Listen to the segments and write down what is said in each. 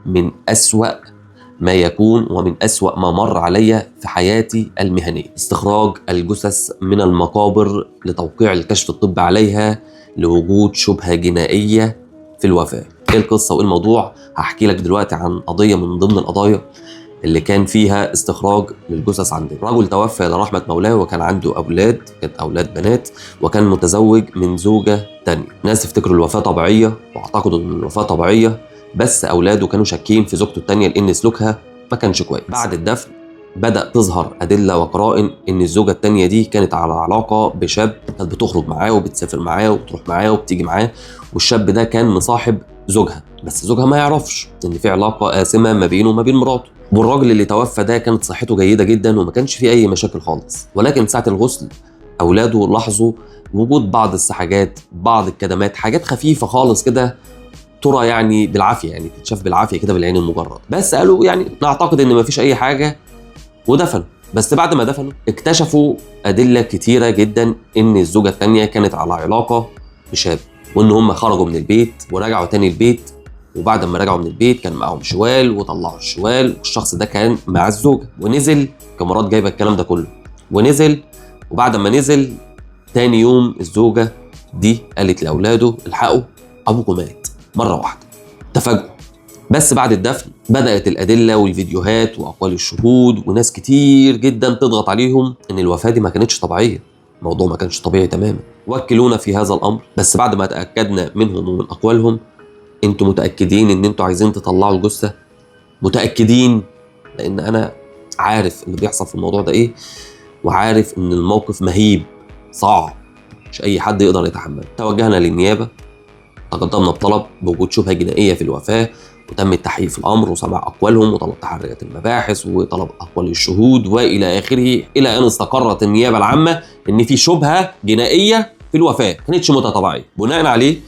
من أسوأ ما يكون ومن أسوأ ما مر عليا في حياتي المهنية. استخراج الجثث من المقابر لتوقيع الكشف الطبي عليها لوجود شبهة جنائية في الوفاة. ايه القصة وايه الموضوع؟ هحكي لك دلوقتي عن قضية من ضمن القضايا اللي كان فيها استخراج للجثث عندنا. رجل توفى إلى رحمة مولاه وكان عنده أولاد، كانت أولاد بنات، وكان متزوج من زوجة تانية. ناس افتكروا الوفاة طبيعية واعتقدوا ان الوفاة طبيعية، بس أولاده كانوا شاكين في زوجته التانية لأن سلوكها ما كانش كويس. بعد الدفن بدأ تظهر أدلة وقرائن إن الزوجة التانية دي كانت على علاقة بشاب، كانت بتخرج معاه وبتسافر معاه وبتروح معاه وبتيجي معاه، والشاب ده كان مصاحب زوجها، بس زوجها ما يعرفش إن في علاقة آثمة ما بينه وما بين مراته. والراجل اللي توفى ده كانت صحته جيدة جدا وما كانش فيه أي مشاكل خالص، ولكن ساعة الغسل أولاده لاحظوا وجود بعض السحاجات، بعض الكدمات، حاجات خفيفة خالص كده ترى يعني بالعافية، يعني تتشاف بالعافية كده بالعين المجرد، بس قالوا يعني نعتقد إن مفيش أي حاجة ودفنوا. بس بعد ما دفنوا اكتشفوا أدلة كتيرة جدا إن الزوجة التانية كانت على علاقة بشاب، وإن هم خرجوا من البيت ورجعوا تاني البيت، وبعد ما رجعوا من البيت كان معاهم شوال وطلعوا الشوال، والشخص ده كان مع الزوجة، ونزل كاميرات جايبة الكلام ده كله، ونزل. وبعد ما نزل تاني يوم الزوجة دي قالت لأولاده الحقوا أبوكم مات مرة واحدة. تفاجئوا. بس بعد الدفن بدأت الأدلة والفيديوهات وأقوال الشهود وناس كتير جدا تضغط عليهم إن الوفاة دي ما كانتش طبيعية، الموضوع ما كانش طبيعي تماما. وكلونا في هذا الأمر، بس بعد ما تأكدنا منهم ومن أقوالهم، انتوا متأكدين إن انتوا عايزين تطلعوا الجثة؟ متأكدين؟ لأن أنا عارف اللي بيحصل في الموضوع ده إيه، وعارف إن الموقف مهيب صعب، مش أي حد يقدر يتحمله. توجهنا للنيابة، تقدمنا بطلب بوجود شبهة جنائية في الوفاة، وتم التحقيق في الأمر وسماع أقوالهم وطلب تحريات المباحث وطلب أقوال الشهود وإلى آخره، إلى أن استقرت النيابة العامة إن في شبهة جنائية في الوفاة، ما كانتش موتة طبيعية. بناء عليه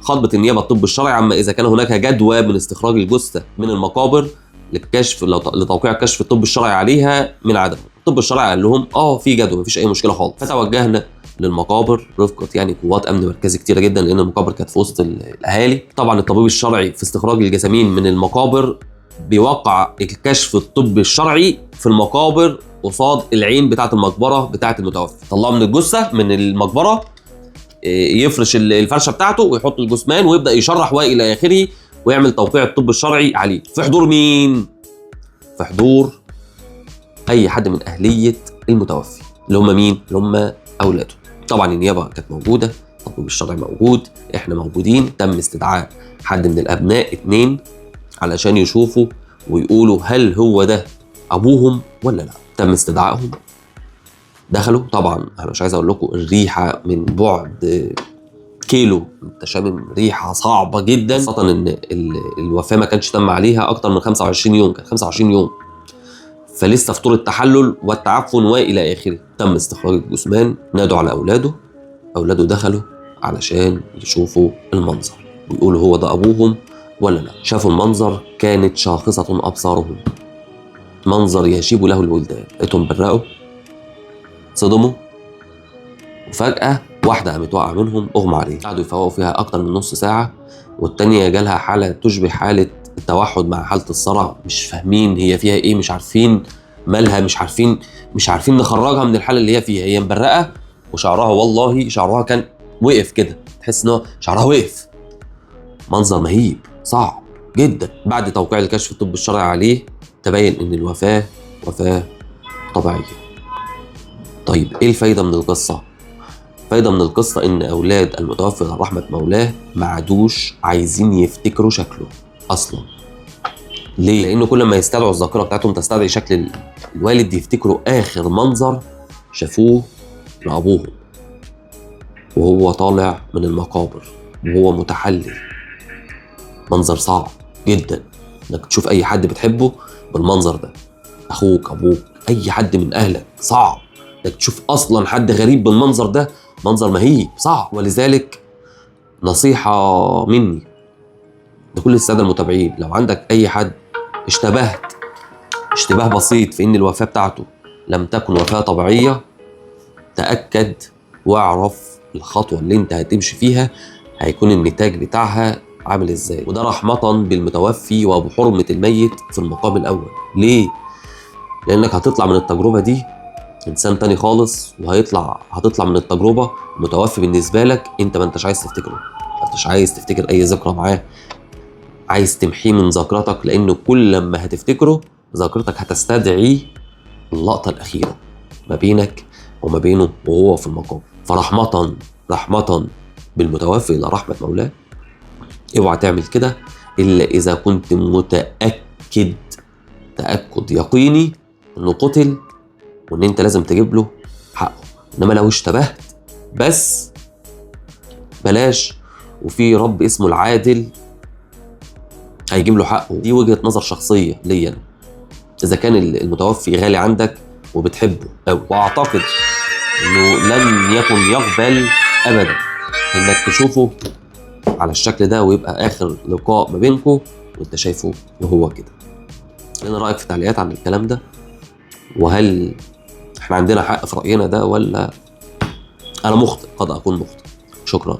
خاطبت النيابة الطب الشرعي عما إذا كان هناك جدوى من استخراج الجثة من المقابر للكشف، لتوقيع كشف الطب الشرعي عليها من عدمه. الطب الشرعي قال لهم في جدوى، مفيش أي مشكلة خالص. فتوجهنا للمقابر رفقة يعني قوات امن مركزي كتيرة جدا، لان المقابر كانت في وسط الاهالي. طبعا الطبيب الشرعي في استخراج الجسامين من المقابر بيوقع الكشف الطبي الشرعي في المقابر قصاد العين بتاعه المقبرة بتاعه المتوفي. طلعه من الجثة من المقبرة، يفرش الفرشة بتاعته ويحط الجثمان ويبدا يشرح والى اخره، ويعمل توقيع الطب الشرعي عليه. في حضور مين؟ في حضور اي حد من اهليه المتوفي، اللي هم مين؟ اللي هم اولاده. طبعا النيابة كانت موجودة، الطبيب الشرعي موجود، احنا موجودين. تم استدعاء حد من الابناء، 2، علشان يشوفوا ويقولوا هل هو ده ابوهم ولا لا. تم استدعائهم، دخلوا. طبعا انا مش عايز اقول لكم الريحة من بعد كيلو، انت شامم ريحه صعبة جدا، خاصة ان الوفاة ما كانش تم عليها اكتر من 25 يوم، كان 25 يوم، فلسه في طور التحلل والتعفن والى اخره. تم استخراج الجثمان، نادوا على اولاده، اولاده دخلوا علشان يشوفوا المنظر ويقولوا هو ده ابوهم ولا لا. شافوا المنظر، كانت شاخصة ابصارهم، منظر يشيب له الولدان. لقيتهم برقوا، صدموا، وفجأة واحدة قامت واقعة منهم، اغمى عليها، قعدوا يفوقوا فيها أكتر من نص ساعة، والتانية جالها حالة تشبه حالة التوحد مع حالة الصرع، مش فاهمين هي فيها ايه، مش عارفين مالها، مش عارفين نخرجها من الحالة اللي هي فيها. هي مبرقة وشعرها، والله شعرها كان وقف كده، تحس ان هو شعرها وقف، منظر مهيب صعب جدا. بعد توقيع الكشف الطبي الشرعي عليه تبين ان الوفاة وفاة طبيعية. طيب ايه الفايدة من القصة؟ الفايدة من القصة ان اولاد المتوفي رحمة مولاه ما عادوش عايزين يفتكروا شكله اصلا. ليه؟ لانه كل ما يستدعوا الذاكرة بتاعتهم تستدعي شكل الوالد، يفتكروا اخر منظر شافوه لابوهم وهو طالع من المقابر وهو متحلل. منظر صعب جدا انك تشوف اي حد بتحبه بالمنظر ده، اخوك، ابوك، اي حد من اهلك، صعب انك تشوف اصلا حد غريب بالمنظر ده، منظر مهيب صعب. ولذلك نصيحة مني لكل السادة المتابعين، لو عندك اي حد اشتبهت اشتباه بسيط في ان الوفاة بتاعته لم تكن وفاة طبيعية، تأكد واعرف الخطوة اللي انت هتمشي فيها هيكون النتاج بتاعها عامل ازاي. وده رحمة بالمتوفي وبحرمة الميت في المقام الأول. ليه؟ لأنك هتطلع من التجربة دي إنسان تاني خالص، هتطلع من التجربة متوفي بالنسبة لك أنت ما أنتش عايز تفتكره، ما أنتش عايز تفتكر أي ذكرى معاه، عايز تمحيه من ذاكرتك، لأنه كل لما هتفتكره ذاكرتك هتستدعي اللقطة الأخيرة ما بينك وما بينه وهو في المقام. فرحمة رحمة بالمتوفي إلى رحمة مولاه، اوعى تعمل كده إلا إذا كنت متأكد تأكد يقيني إنه قتل وإن أنت لازم تجيب له حقه. إنما لو اشتبهت بس بلاش، وفي رب اسمه العادل هيجيب له حقه. دي وجهة نظر شخصية ليا أنا. إذا كان المتوفي غالي عندك وبتحبه أوي، وأعتقد إنه لن يكن يقبل أبدا إنك تشوفه على الشكل ده ويبقى آخر لقاء ما بينكم وأنت شايفه وهو كده. لنا رأيك في التعليقات عن الكلام ده، وهل إحنا عندنا حق في رأينا ده ولا أنا مخطئ؟ قد أكون مخطئ. شكرا.